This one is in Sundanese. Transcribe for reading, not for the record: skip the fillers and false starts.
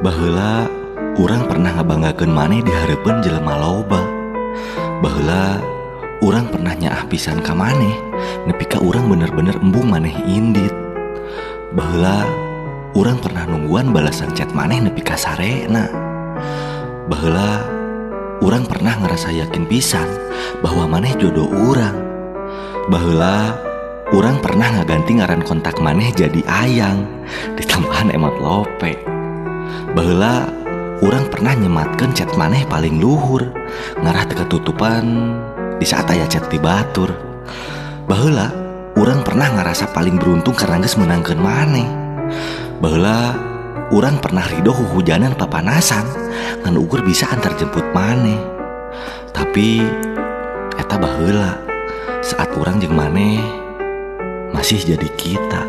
Baheula urang pernah ngabanggakeun maneh di hareupeun jelema loba. Baheula urang pernah nyaah pisan ka maneh nepi ka urang bener-bener embung maneh indit. Baheula urang pernah nungguan balasan chat maneh nepi ka sarena. Baheula urang pernah ngerasa yakin pisan bahwa maneh jodoh urang. Baheula urang pernah ngaganti ngaran kontak maneh jadi Ayang ditambahan emot lope. Baheula urang pernah nyematkeun chat maneh paling luhur ngarah teu ketutupan di saat aya chat ti batur. Baheula urang pernah ngerasa paling beruntung karena geus meunangkeun maneh. Baheula urang pernah ridho huhujanan papanasan ngan ukur bisa antar jemput maneh. Tapi eta baheula saat urang jeung maneh masih jadi kita.